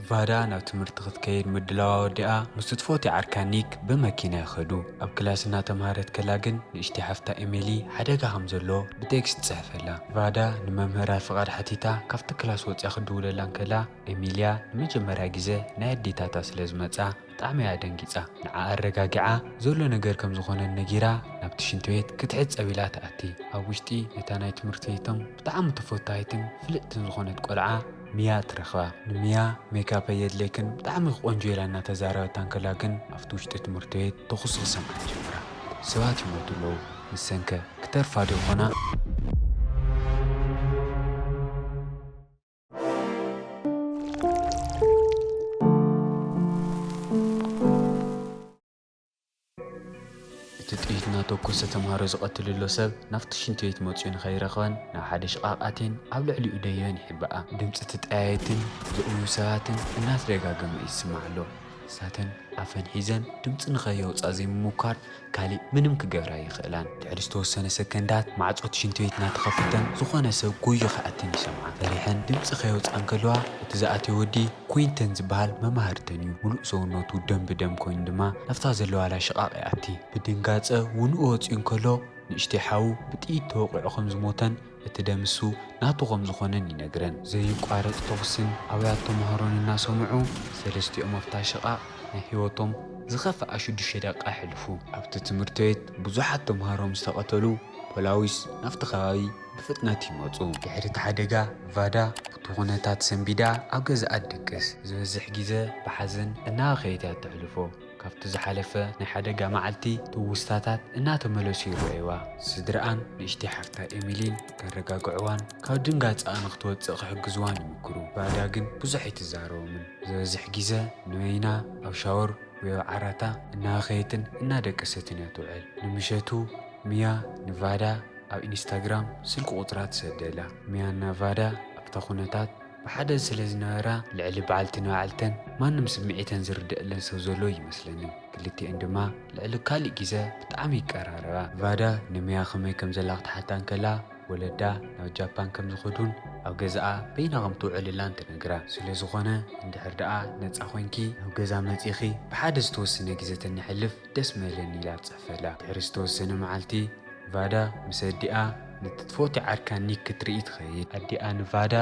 ቫዳ ናብ ትምህርቲ ክትከይድ ምድላዋ ወዲኣ፣ ምስቲ ትፈትዮ ዓርካ ኒክ ብመኪና ይኸዱ። ኣብ ክላስ እናተምሃረት ከላ ግን፣ ንእሽተይ ሓፍታ ኤሚሊ ሓደጋ ከም ዘሎ ብቴክስት ትጽሕፈላ። ቫዳ ንመምህራ ፍቓድ ሓቲታ ካብቲ ክላስ ወጺኣ ክድውለላ እንከላ፣ ኤሚልያ ንመጀመርያ ግዜ ናይ ኣዴታታ ስለ ዝመጻ፣ ብጣዕሚ እያ ደንጊጻ። ንዓ ኣረጋጊዓ፣ ዘሎ ነገር ከም ዝኾነ ነጊራ፣ ናብቲ ሽንቲ ቤት ክትሕጸብ ኢላ ትኣቲ። ኣብ ውሽጢ ነታ ናይ ትምህርቲ ቤቶም ብጣዕሚ ተፈታዊትን ፍልጥትን ዝኾነት ቆልዓ ሚያ ትረኽባ። ንሚያ ሜካፕ ኣየድልየክን፣ ብጣዕሚ ቆንጆ ኢላ እናተዛረበታ እንከላ ግን፣ ኣብቲ ውሽጢ ትምህርቲ ቤት ተኹሲ ክሰምዓ ይጅምራ። ሰባት ይሞቱ ኣለዉ። ንሰንከ ክተርፋ ዶ ይኾና? እቲ ጥይት እናተኮሰ ተምሃሮ ዝቐትል ዘሎ ሰብ ናብቲ ሽንቲ ቤት መጺኡ ንኸይረኽበን ናብ ሓደ ሽቓቕ ኣትየን ኣብ ልዕሊኡ ደይበን ይሕብኣ። ድምጺ ተጠያየትን ዝእውዩ ሰባትን እናተደጋገመ ይስማዕ ኣሎ። ንሳተን ኣፈን ሒዘን ድምጺ ንኸየውጻ ዘይምሙኳር ካሊእ ምንም ክገብራ ኣይኽእላን። ድሕሪ ዝተወሰነ ሰከንዳት ማዕጾ እቲ ሽንቲ ቤት እናተኸፈተን ዝኾነ ሰብ ጎዩ ክኣትን ይሰምዓ። ፈሪሐን ድምጺ ከየውጽኣ እንከለዋ እቲ ዝኣተየ ወዲ ኩዊንተን ዝበሃል መማህርተን እዩ። ሙሉእ ሰውነቱ ደም ብደም ኮይኑ ድማ ናብታ ዘለዋላ ሽቓቕ ይኣቲ። ብድንጋጸ ውንኡ ወጺኡ እንከሎ ንእሽተይ ሓዉ ብጥይት ተወቒዑ ከም ዝሞተን እቲ ደም እሱ ናቱ ከም ዝኾነን ይነግረን። ዘይቋረጽ ተኹስን ኣውያት ተምሃሮን እናሰምዑ ሰለስቲኦም ኣብታ ሽቓቕ ናይ ህይወቶም ዝኸፍኣ ሽዱሽተ ደቂቃ የሕልፉ። ኣብቲ ትምህርቲ ቤት ብዙሓት ተምሃሮ ምስ ተቐተሉ ፖላዊስ ናብቲ ከባቢ ብፍጥነት ይመጹ። ድሕሪ እቲ ሓደጋ ቫዳ ብቲ ኩነታት ሰንቢዳ ኣብ ገዛኣ ትድቅስ። ዝበዝሕ ግዜ ብሓዘን እናበኸየት እያ ተሕልፎ። ካብቲ ዝሓለፈ ናይ ሓደጋ መዓልቲ ትውስታታት እናተመለሱ ይረኣይዋ። ስድራኣን ንእሽተይ ሓፍታ ኤሚሊን ከረጋግዕዋን ካብ ድንጋጸኣ ንክትወጽእ ክሕግዝዋን ይምክሩ። ቫዳ ግን ብዙሕ ኣይትዛረቦምን። ዝበዝሕ ግዜ ንበይና ኣብ ሻወር ወይ ኣብ ዓራታ እናበኸየትን እናደቀሰትን እያ ትውዕል። ንምሸቱ ሚያ ንቫዳ ኣብ ኢንስታግራም ስልኪ ቁጽራ ትሰደላ። ሚያና ቫዳ ኣብታ ኩነታት ብሓደ ስለ ዝነበራ፣ ልዕሊ በዓልቲ ንባዕልተን ማንም ስምዒተን ዝርደኣለን ሰብ ዘሎ ይመስለንን። ክልቲኤን ድማ ልዕሊ ካልእ ግዜ ብጣዕሚ ይቀራረባ። ቫዳ ንሚያ ከመይ ከም ዘላ ክትሓታ እንከላ፣ ወለዳ ናብ ጃፓን ከም ዝኸዱን ኣብ ገዛኣ በይና ከም ትውዕልላን ትነግራ። ስለ ዝኾነ፣ እንድሕር ደኣ ነጻ ኮይንኪ ናብ ገዛ መጺኺ ብሓደ ዝተወሰነ ግዜ ተነሕልፍ ደስ ምበለኒ ኢላ ትጽሕፈላ። ድሕሪ ዝተወሰነ መዓልቲ፣ ቫዳ ምስ ኣዲኣ ነቲ ትፈትዮ ዓርካ ኒክ ክትርኢ ትኸይድ። ኣዲኣ ንቫዳ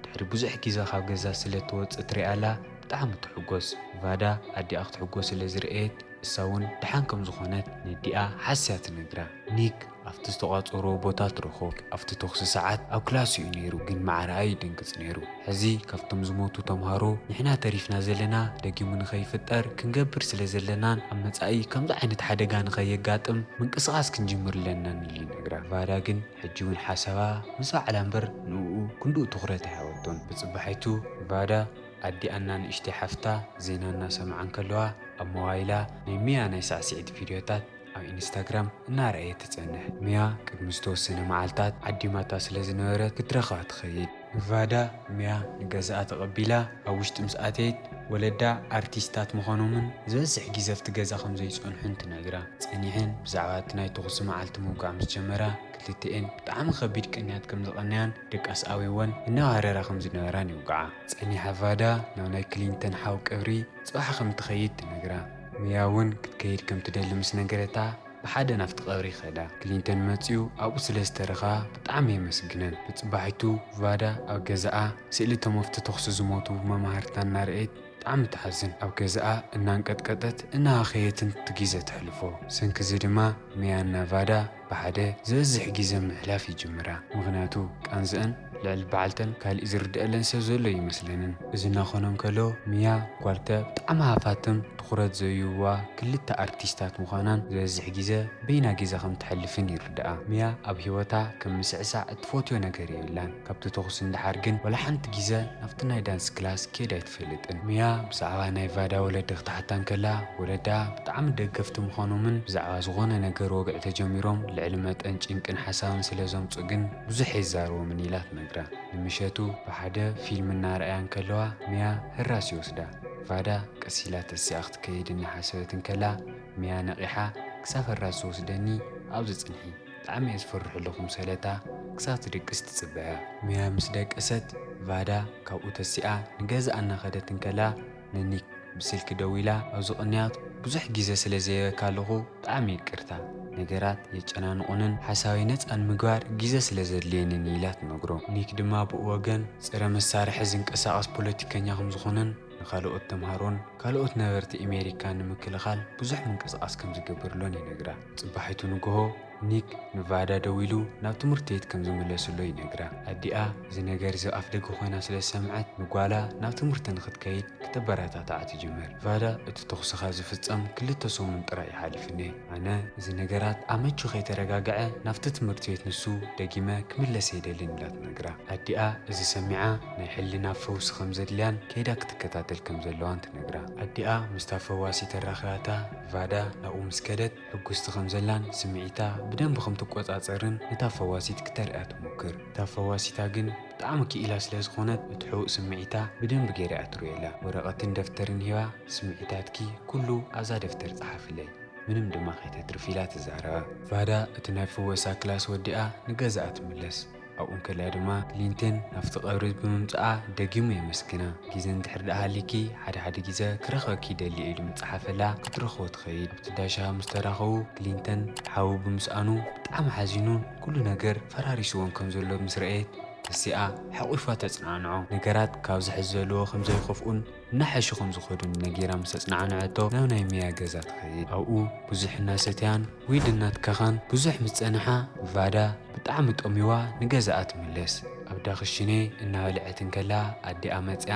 ድሕሪ ብዙሕ ግዜ ካብ ገዛ ስለ ትወጽእ ትሪኣላ ብጣዕሚ ትሕጎስ። ቫዳ ኣዲኣ ክትሕጎስ ስለ ዝረኣየት፣ እሳ እውን ደሓን ከም ዝኾነት ነዲኣ ሓስያ ትነግራ። ኒክ ኣብቲ ዝተቋጸርዎ ቦታ ትረኽቦ። ኣብቲ ተኹሲ ሰዓት ኣብ ክላስ እዩ ነይሩ፣ ግን ማዕረ ኣይድንግጽ ነይሩ። ሕዚ ካብቶም ዝሞቱ ተምሃሮ ንሕና ተሪፍና ዘለና ደጊሙ ንኸይፍጠር ክንገብር ስለ ዘለናን ኣብ መጻኢ ከምዚ ዓይነት ሓደጋ ንኸየጋጥም ምንቅስቓስ ክንጅምር ኣለናን ኢሉ ይነግራ። ቫዳ ግን ሕጂ እውን ሓሳባ ምስ ባዕላ እምበር ንእኡ ክንድኡ ትኹረት ኣይሃበቶን። ብጽባሒቱ ቫዳ ኣዲኣና ንእሽተይ ሓፍታ ዜና እናሰምዓ እንከለዋ ኣብ ሞባይላ ናይ ሚያ ናይ ሳዕስዒት ቪድዮታት ኣብ ኢንስታግራም እናረኣየት ትጸንሕ። ሚያ ቅድሚ ዝተወሰነ መዓልታት ዓዲማታ ስለ ዝነበረት ክትረኽባ ትኸይድ። ንቫዳ ሚያ ንገዛኣ ተቐቢላ ኣብ ውሽጢ ምስ ኣተየት፣ ወለዳ ኣርቲስታት ምዃኖምን ዝበዝሕ ግዜ ኣብቲ ገዛ ከም ዘይጸንሑን ትነግራ። ጸኒሐን ብዛዕባ እቲ ናይ ተኹሲ መዓልቲ ምውጋዕ ምስ ጀመራ፣ ክልቲኤን ብጣዕሚ ከቢድ ቅንያት ከም ዝቐነያን ድቃስ ኣዊወን እናዋረራ ከም ዝነበራን ይውግዓ። ጸኒሓ ቫዳ ናብ ናይ ክሊንተን ሓው ቀብሪ ጽባሕ ከም ትኸይድ ትነግራ። ሚያ እውን ክትከይድ ከም ትደሊ ምስ ነገረታ፣ ብሓደ ናብቲ ቀብሪ ይኸዳ። ክሊንተን መጺኡ ኣብኡ ስለ ዝተረኽባ ብጣዕሚ የመስግነን። ብጽባሒቱ ቫዳ ኣብ ገዛኣ ስእሊ እቶም ኣብቲ ተኹሲ ዝሞቱ መማህርታ እናረኣየት ብጣዕሚ ትሓዝን። ኣብ ገዛኣ እናንቀጥቀጠት እናሃኸየትን እቲ ግዜ ተሕልፎ። ብሰንኪ እዚ ድማ ሚያና ቫዳ ብሓደ ዝበዝሕ ግዜ ምሕላፍ ይጅምራ። ምኽንያቱ ቃንዝአን ልዕሊ በዓልተን ካሊእ ዝርድአለን ሰብ ዘሎ ይመስለንን። እዚ እናኾነ እንከሎ፣ ሚያ ጓልተ ብጣዕሚ ሃፋትም ትኹረት ዘይህብዋ ክልተ ኣርቲስታት ምዃናን ዝበዝሕ ግዜ በይና ግዜ ከም ትሕልፍን ይርድኣ። ሚያ ኣብ ህይወታ ከም ምስዕሳዕ እትፈትዮ ነገር የብላን። ካብቲ ተኹሲ ንደሓር ግን ዋላ ሓንቲ ግዜ ናብቲ ናይ ዳንስ ክላስ ከይዳ ኣይትፈልጥን። ሚያ ብዛዕባ ናይ ቫዳ ወለዲ ክትሓታ እንከላ፣ ወለዳ ብጣዕሚ ደገፍቲ ምዃኖምን ብዛዕባ ዝኾነ ነገር ወግዒ ተጀሚሮም ልዕሊ መጠን ጭንቅን ሓሳብን ስለ ዘምጹ ግን ብዙሕ ኣይዛረቦምን ኢላ ትነግራ። ንምሸቱ ብሓደ ፊልም እናረኣያ እንከለዋ ሚያ ህራስ ይወስዳ። ቫዳ ቀስ ኢላ ተሲኣ ክትከይድ እናሓሰበት እንከላ፣ ሚያ ነቒሓ ክሳብ ህራስ ዝወስደኒ ኣብዚ ጽንሒ፣ ብጣዕሚ እየ ዝፈርሕ ኣለኹ ምስ በለታ ክሳብ ትድቅስ ትጽበያ። ሚያ ምስ ደቀሰት ቫዳ ካብኡ ተሲኣ ንገዛኣ እናኸደት እንከላ፣ ንኒክ ብስልኪ ደዊላ፣ "ኣብዚ ቅንያት ብዙሕ ግዜ ስለ ዘየበካ ኣለኹ፣ ብጣዕሚ ይቅርታ። ነገራት የጨናንቑንን ሓሳበይ ነጻ ንምግባር ግዜ ስለ ዘድልየንን" ኢላ ትነግሮ። ኒክ ድማ ብኡ ወገን፣ ጸረ መሳርሒ ዝንቀሳቐስ ፖለቲከኛ ከም ዝኾነን ንኻልኦት ተምሃሮን ካልኦት ነበርቲ ኣሜሪካ ንምክልኻል ብዙሕ ምንቅስቓስ ከም ዝገብርሎን ይነግራ። ጽባሒቱ ንግሆ፣ ኒክ ንቫዳ ደዊሉ ናብ ትምህርቲ ቤት ከም ዝምለስሎ ይነግራ። ኣዲኣ እዚ ነገር እዚ ኣፍ ደገ ኮይና ስለ ዝሰምዐት፣ ንጓላ ናብ ትምህርቲ ንኽትከይድ ክተበረታትዓ ትጅምር። ቫዳ፣ "እቲ ተኹስኻ ዝፍጸም ክልተ ሰሙን ጥራይ ይሓልፍኒ። ኣነ እዚ ነገራት ኣመቹ ከይተረጋግዐ ናብቲ ትምህርቲ ቤት ንሱ ደጊመ ክምለስ ኣይደልን" ኢላ ትነግራ። ኣዲኣ እዚ ሰሚዓ፣ ናይ ሕልና ፈውሲ ከም ዘድልያን ከይዳ ክትከታተል ከም ዘለዋን ትነግራ። ኣዲኣ ምስታ ፈዋሲት ኣራኺባታ፣ ቫዳ ናብኡ ምስ ከደት፣ ሕጉስቲ ከም ዘላን ስምዒታ ብደንቢ ከም ትቆጻጸርን ነታ ፈዋሲት ክተርእያ ትሞክር። እታ ፈዋሲታ ግን ብጣዕሚ ክኢላ ስለ ዝኾነት፣ እቲ ሕቡእ ስምዒታ ብደንቢ ገይራ እያ ትርእየላ። ወረቐትን ደፍተርን ሂባ፣ "ስምዒታትኪ ኩሉ ኣብዛ ደፍተር ጸሓፍለይ፣ ምንም ድማ ከይተትርፊ" ኢላ ትዛረባ። ቫዳ እቲ ናይ ፍወሳ ክላስ ወዲኣ ንገዛኣ ትምለስ። ኣብኡ እንከላ ድማ ክሊንተን ናብቲ ቀብሪ ብምምጽኣ ደጊሙ የመስግና። "ግዜ እንድሕር ደኣ ሃሊኪ፣ ሓደ ሓደ ግዜ ክረኽበኪ ይደሊ" ኢሉ ምጽሓፈላ ክትረኽቦ ትኸይድ። ኣብቲ ዳሻ ምስ ተራኸቡ፣ ክሊንተን ሓዊ ብምስኣኑ ብጣዕሚ ሓዚኑን ኩሉ ነገር ፈራሪስዎን ከም ዘሎ ምስ ረኣየት፣ ተሲኣ ሓቒፋ ተጽናንዖ። ነገራት ካብዚ ሕዚ ዘለዎ ከም ዘይኸፍኡን እናሓሹ ከም ዝኸዱን ነጊራ ምስ ኣጽናዕነዐቶ፣ ናብ ናይ ሚያ ገዛ ትኸይድ። ኣብኡ ብዙሕ እናሰተያን ዊድ እናትከኻን ብዙሕ ምስ ጸንሓ፣ ቫዳ ብጣዕሚ ጠሚዋ ንገዛኣ ትምለስ። ኣብ ዳኽሽኔ እናበልዐት እንከላ፣ ኣዲኣ መጺኣ፣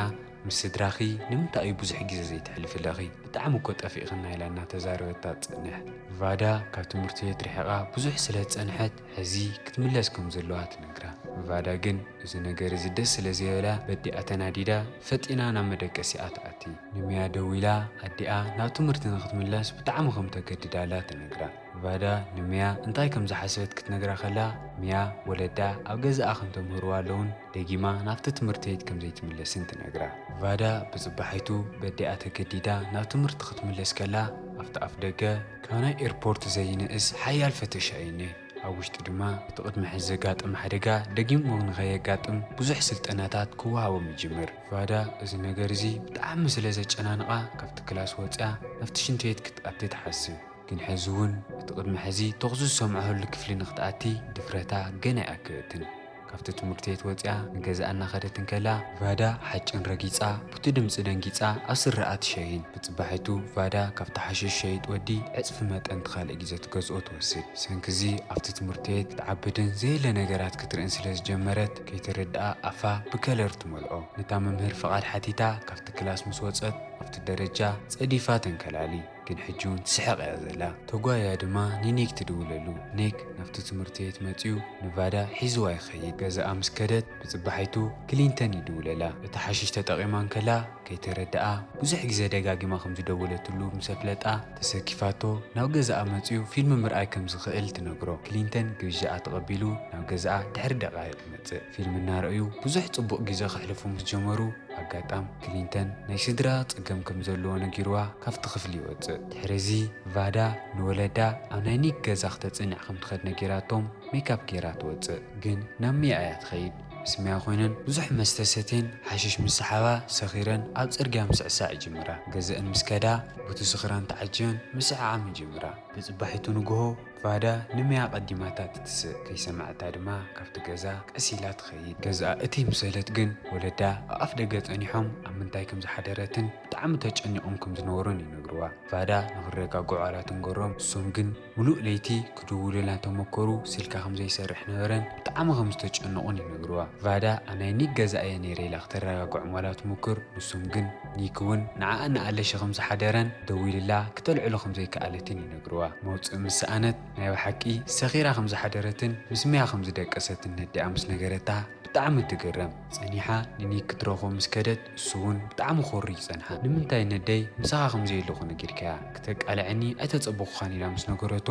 "ምስ ስድራኺ ንምንታይ እዩ ብዙሕ ግዜ ዘይተሕልፊ ኣለኺ? ብጣዕሚ እኮ ጠፊእኽና" ኢላ እናተዛረበታ ትጸንሕ። ቫዳ ካብ ትምህርቲ ቤት ርሒቓ ብዙሕ ስለ ዝጸንሐት፣ ሕዚ ክትምለስ ከም ዘለዋ ትነግራ። ቫዳ ግን እዚ ነገር እዚ ደስ ስለ ዘየበላ፣ በዲኣ ተናዲዳ ፈጢና ናብ መደቀሲኣ ትኣቲ። ንሚያ ደዊላ፣ ኣዲኣ ናብ ትምህርቲ ንክትምለስ ብጣዕሚ ከም ተገድዳላ ትነግራ። ቫዳ ንሚያ እንታይ ከም ዝሓሰበት ክትነግራ ከላ፣ ሚያ ወለዳ ኣብ ገዛኣ ከም ተምህርዋ ኣለውን ደጊማ ናብቲ ትምህርቲ ቤት ከም ዘይትምለስን ትነግራ። ቫዳ ብጽባሒቱ በዲኣ ተገዲዳ ናብ ትምህርቲ ክትምለስ ከላ፣ ኣብቲ ኣፍ ደገ ካብ ናይ ኤርፖርት ዘይንእስ ሓያል ፈተሻ እዩ እኒሄ። ኣብ ውሽጢ ድማ እቲ ቅድሚ ሕዚ ዘጋጠመ ሓደጋ ደጊሙ ንኸየጋጥም ብዙሕ ስልጠናታት ክወሃቦም ይጅምር። ቫዳ እዚ ነገር እዚ ብጣዕሚ ስለ ዘጨናንቓ፣ ካብቲ ክላስ ወፂኣ ናብቲ ሽንቲ ቤት ክትኣቲ ትሓስብ። ግን ሕዚ እውን እቲ ቅድሚ ሕዚ ተኹሲ ዝሰምዐሉ ክፍሊ ንክትኣቲ ድፍረታ ገና ኣይኣከበትን። ካብቲ ትምህርቲ ቤት ወፂኣ ንገዛኣ እናኸደት እንከላ፣ ቫዳ ሓጭን ረጊፃ፣ ቡቲ ድምፂ ደንጊፃ ኣብ ስረኣ ትሸይን። ብፅባሒቱ ቫዳ ካብቲ ሓሽሽ ሸይጥ ወዲ ዕፅፊ መጠን እቲ ካልእ ግዜ ትገዝኦ ትወስድ። ሰንኪ እዚ ኣብቲ ትምህርቲ ቤት ክትዓብድን ዘየለ ነገራት ክትርእን ስለ ዝጀመረት፣ ከይተረድኣ ኣፋ ብከለር ትመልኦ። ነታ መምህር ፍቓድ ሓቲታ ካብቲ ክላስ ምስ ወፀት፣ ኣብቲ ደረጃ ፀዲፋ ተንከላሊ። ግን ሕጂ እውን ትስሕቕ እያ ዘላ። ተጓያ ድማ ንኒክ ትድውለሉ። ኒክ ናብቲ ትምህርቲ ቤት መፂኡ ንቫዳ ሒዝዋ ይኸይድ። ገዛኣ ምስ ከደት ብፅባሒቱ ክሊንተን ይድውለላ። እቲ ሓሽሽ ተጠቒማ እንከላ ከይተረድኣ ብዙሕ ግዜ ደጋጊማ ከም ዝደወለትሉ ምስ ኣፍለጣ፣ ተሰኪፋቶ ናብ ገዛኣ መፂኡ ፊልም ምርኣይ ከም ዝኽእል ትነግሮ። ክሊንተን ግብዣኣ ተቐቢሉ ናብ ገዛኣ ድሕሪ ደቓይቕ ይመፅእ። ፊልም እናረኣዩ ብዙሕ ፅቡቕ ግዜ ከሕልፉ ምስ ጀመሩ፣ ኣጋጣም ክሊንተን ናይ ስድራ ጸገም ከም ዘለዎ ነጊርዋ ካብቲ ክፍሊ ይወጽእ። ድሕሪ እዚ ቫዳ ንወለዳ ኣብ ናይ ኒክ ገዛ ክተጽንዕ ከም ትኸድ ነጊራቶም ሜካፕ ገይራ ትወጽእ። ግን ናብ ሚያ እያ ትኸይድ። ምስ ሚያ ኮይነን ብዙሕ መስተ ሰትየን ሓሽሽ ምስ ሰሓባ ሰኺረን ኣብ ጽርግያ ምስዕሳዕ ይጅምራ። ገዘአን ምስ ከዳ ቡቲ ስኽራን ተዓጅበን ምስዕዓም ይጅምራ። ብጽባሒቱ ንግሆ ቫዳ ንሚያ ቀዲማታ ትትስእ። ከይሰማዕታ ድማ ካብቲ ገዛ ቀስ ኢላ ትኸይድ። ገዛኣ እትይ ምሰለት ግን ወለዳ ኣብ ኣፍ ደገ ጸኒሖም ኣብ ምንታይ ከም ዝሓደረትን ብጣዕሚ ተጨኒቖም ከም ዝነበሩን ይነግርዋ። ቫዳ ንኽረጋግዑ ኣላ ትንገሮም። ንሶም ግን ምሉእ ለይቲ ክድውሉላ እንተመከሩ ስልካ ከም ዘይሰርሕ ነበረን ብጣዕሚ ከም ዝተጨነቑን ይነግርዋ። ቫዳ ኣብ ናይ ኒክ ገዛ እየ ነይረ ኢላ ክተረጋግዖም ዋላ ትምክር። ንሶም ግን ኒክ እውን ንዓኣ እናኣለሸ ከም ዝሓደረን ደዊልላ ክተልዕሎ ከም ዘይከኣለትን ይነግርዋ። መውፅእ ምስ ሰኣነት ናይ ብሓቂ ሰኺራ ከም ዝሓደረትን ምስ ሚያ ከም ዝደቀሰትን ነዲኣ ምስ ነገረታ ብጣዕሚ ትግረም። ጸኒሓ ንኒክ ክትረኽቦ ምስ ከደት እሱ እውን ብጣዕሚ ኮሪ ይጸንሓ። "ንምንታይ ነደይ ምሳኻ ከም ዘየለኹ ነጊርካያ? ክተቃልዐኒ ኣይተጸበኹኻን" ኢላ ምስ ነገረቶ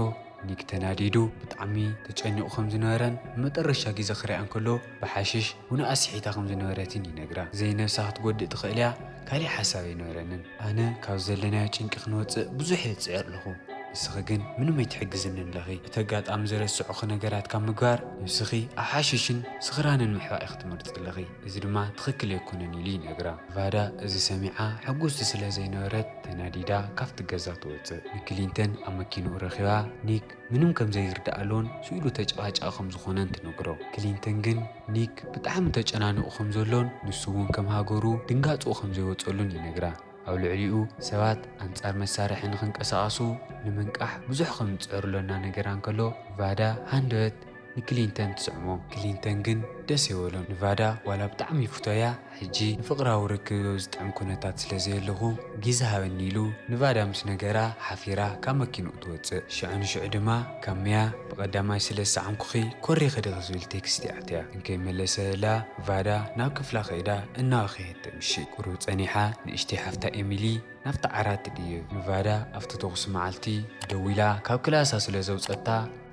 ኒክ ተናዲዱ ብጣዕሚ ተጨኒቑ ከም ዝነበረን ንመጠረሻ ግዜ ክሪኣ እንከሎ ብሓሽሽ ውነ ኣስሒታ ከም ዝነበረትን ይነግራ። ዘይነብሳ ክትጎድእ ትኽእል እያ፣ ካሊእ ሓሳብ ኣይነበረንን። ኣነ ካብ ዘለናዮ ጭንቂ ክንወፅእ ብዙሕ እየ ዝፅዕር ኣለኹ። ንስኺ ግን ምንም ኣይትሕግዝንን ኣለኺ። እቲ ኣጋጣሚ ዝረስዑኺ ነገራት ካብ ምግባር ንስኺ ኣብ ሓሽሽን ስኽራንን ምሕባእ ኢኺ ትመርጺ ኣለኺ። እዚ ድማ ትኽክል ኣይኮነን" ኢሉ ይነግራ። ቫዳ እዚ ሰሚዓ ሕጉስቲ ስለ ዘይነበረት ተናዲዳ ካብቲ ገዛ ትወጽእ። ንክሊንተን ኣብ መኪንኡ ረኺባ ኒክ ምንም ከም ዘይርድኣሉን ስኢሉ ተጨቓጫቒ ከም ዝኾነን ትነግሮ። ክሊንተን ግን ኒክ ብጣዕሚ ተጨናኒቑ ከም ዘሎን ንሱ እውን ከም ሃገሩ ድንጋጽኡ ከም ዘይወጸሉን ይነግራ። ኣብ ልዕሊኡ ሰባት ኣንጻር መሳርሒ ንኽንቀሳቐሱ ንምንቃሕ ብዙሕ ከም ዝጽዕሩሎ እናነገራ እንከሎ ቫዳ ሃንደበት ንክሊንተን ትስዕሞ። ክሊንተን ግን ደስ የበሎን። ንቫዳ ዋላ ብጣዕሚ ይፍቶያ፣ ሕጂ ንፍቕራዊ ርክብ ኣብ ዝጥዕም ኩነታት ስለ ዘየለኹ ግዜ ሃበኒ ኢሉ ንቫዳ ምስ ነገራ ሓፊራ ካብ መኪንኡ ትወጽእ። ሽዑ ንሽዑ ድማ ካብ ሚያ ብቐዳማይ ስለ ዝሰዓምኩኺ ኮሪኺ ዲኺ ዝብል ቴክስት ይኣትያ። እንከይመለሰላ ቫዳ ናብ ክፍላ ከይዳ እናወኸየት ተምሽይ። ቁሩብ ጸኒሓ ንእሽተይ ሓፍታ ኤሚሊ ናብቲ ዓራት ትድይብ። ንቫዳ ኣብቲ ተኹሲ መዓልቲ ደዊላ ካብ ክላሳ ስለ ዘውጸታ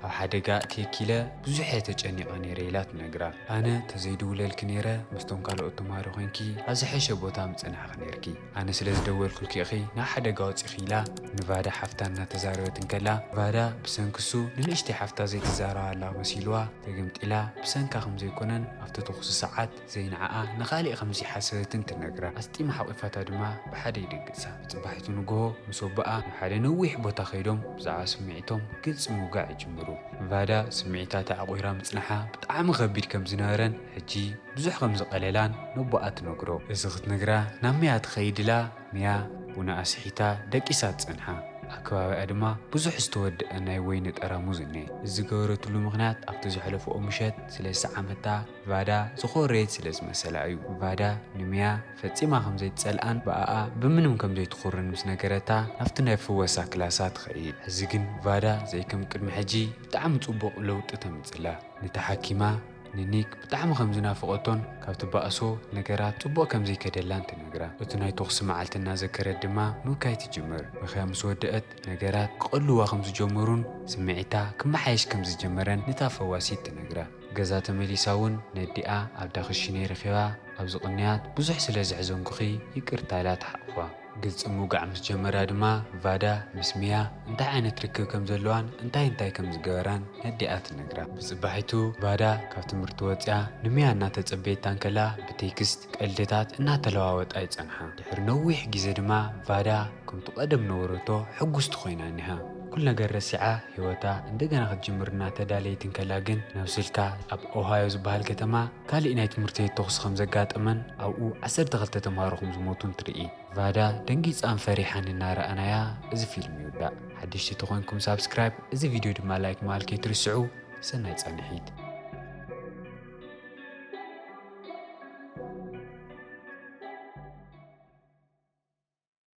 ኣብ ሓደጋ ኣእትየኪ ኢለ ብዙሕ እየ ተጨኒቐ ነይረ ኢላ ትነግራ። ኣነ ተዘይድውለልኪ ነይረ ምስቶም ካልኦት ተማሃሮ ኮንኪ ኣብ ዝሐሸ ቦታ ምጸናሕኺ ነይርኪ። ኣነ ስለ ዝደወልኩልኪ ኢኺ ናብ ሓደጋ ወጺኺ ኢላ ንቫዳ ሓፍታ እናተዛረበት እንከላ ቫዳ ብሰንክሱ ንንእሽተይ ሓፍታ ዘይትዛረባ ኣላ መሲልዋ ተገምጢላ ብሰንካ ከም ዘይኮነን ኣብቲ ተኹሲ ሰዓት ዘይንዓኣ ንኻሊእ ከም ዘይሓሰበትን ትነግራ። ኣስጢማ ሓቂፋታ ድማ ብሓደ ይድግሳ። ብጽባሒቱ ንግሆ ምስ ወቦኣ ናብ ሓደ ነዊሕ ቦታ ከይዶም ብዛዕባ ስምዒቶም ግልጺ ምውጋዕ ይጅምሩ። ንቫዳ ስምዒታታ ኣዕቑራ ምጽንሓ ብጣዕሚ ከቢድ ከም ዝነበረን ሕጂ ብዙሕ ከም ዝቐለላን ነቦኣ ትነግሮ። እዚ ክትነግራ ናብ ሚያ ትኸይድ ኢላ ሚያ ቡና ኣስሒታ ደቂሳ ትጸንሓ። ኣብ ከባቢኣ ድማ ብዙሕ ዝተወደአ ናይ ወይኒ ጠራሙዝ እኒሀ። እዚ ዝገበረትሉ ምኽንያት ኣብቲ ዘሕለፈኦ ምሸት ስለ ዝሰዓመታ ቫዳ ዝኾረየት ስለ ዝመሰላ እዩ። ቫዳ ንሚያ ፈጺማ ከም ዘይትጸልኣን ብኣኣ ብምንም ከም ዘይትኹርን ምስ ነገረታ ናብቲ ናይ ፍወሳ ክላሳ ትኸይድ። ሕዚ ግን ቫዳ ዘይከም ቅድሚ ሕጂ ብጣዕሚ ጽቡቕ ለውጢ ተምጽላ። ነታ ሓኪማ ንኒክ ብጣዕሚ ከም ዝናፈቐቶን ካብቲ ባእሶ ነገራት ጽቡቕ ከም ዘይከደላን ትነግራ። እቲ ናይ ተኹሲ መዓልቲ እናዘከረት ድማ ምብካይ ትጅምር። ምኽያ ምስ ወደአት ነገራት ክቐልዋ ከም ዝጀመሩን ስምዒታ ክመሓየሽ ከም ዝጀመረን ነታ ፈዋሲት ትነግራ። ገዛ ተመሊሳ እውን ነዲኣ ኣብ ዳኽሽነይ ረኺባ ኣብዚ ቅንያት ብዙሕ ስለ ዘሕዘንኩኺ ይቅርታ ኢላ ትሓቕፋ። ግልፂ ምውጋዕ ምስ ጀመራ ድማ ቫዳ ምስ ሚያ እንታይ ዓይነት ርክብ ከም ዘለዋን እንታይ እንታይ ከም ዝገበራን ነዲኣ ትነግራ። ብፅባሒቱ ቫዳ ካብ ትምህርቲ ወፂኣ ንሚያ እናተፀበየታ እንከላ ብቴክስት ቀልድታት እናተለዋወጣ ይፀንሓ። ድሕሪ ነዊሕ ግዜ ድማ ቫዳ ከምቲ ቀደም ነበረቶ ሕጉስቲ ኮይና እኒሃ። ኩሉ ነገር ረሲዓ ህይወታ እንደገና ክትጅምር እናተዳለየት እንከላ ግን ናብ ስልካ ኣብ ኦሃዮ ዝበሃል ከተማ ካሊእ ናይ ትምህርቲ ቤት ተኹሲ ከም ዘጋጠመን ኣብኡ ዓሰርተ ክልተ ተምሃሮ ከም ዝሞቱን ትርኢ። ቫዳ ደንጊፃን ፈሪሓን እናረኣናያ እዚ ፊልም ይውዳእ። ሓደሽቲ ተኾይንኩም ሳብስክራይብ፣ እዚ ቪድዮ ድማ ላይክ ምባል ከይትርስዑ። ሰናይ ፃንሒት።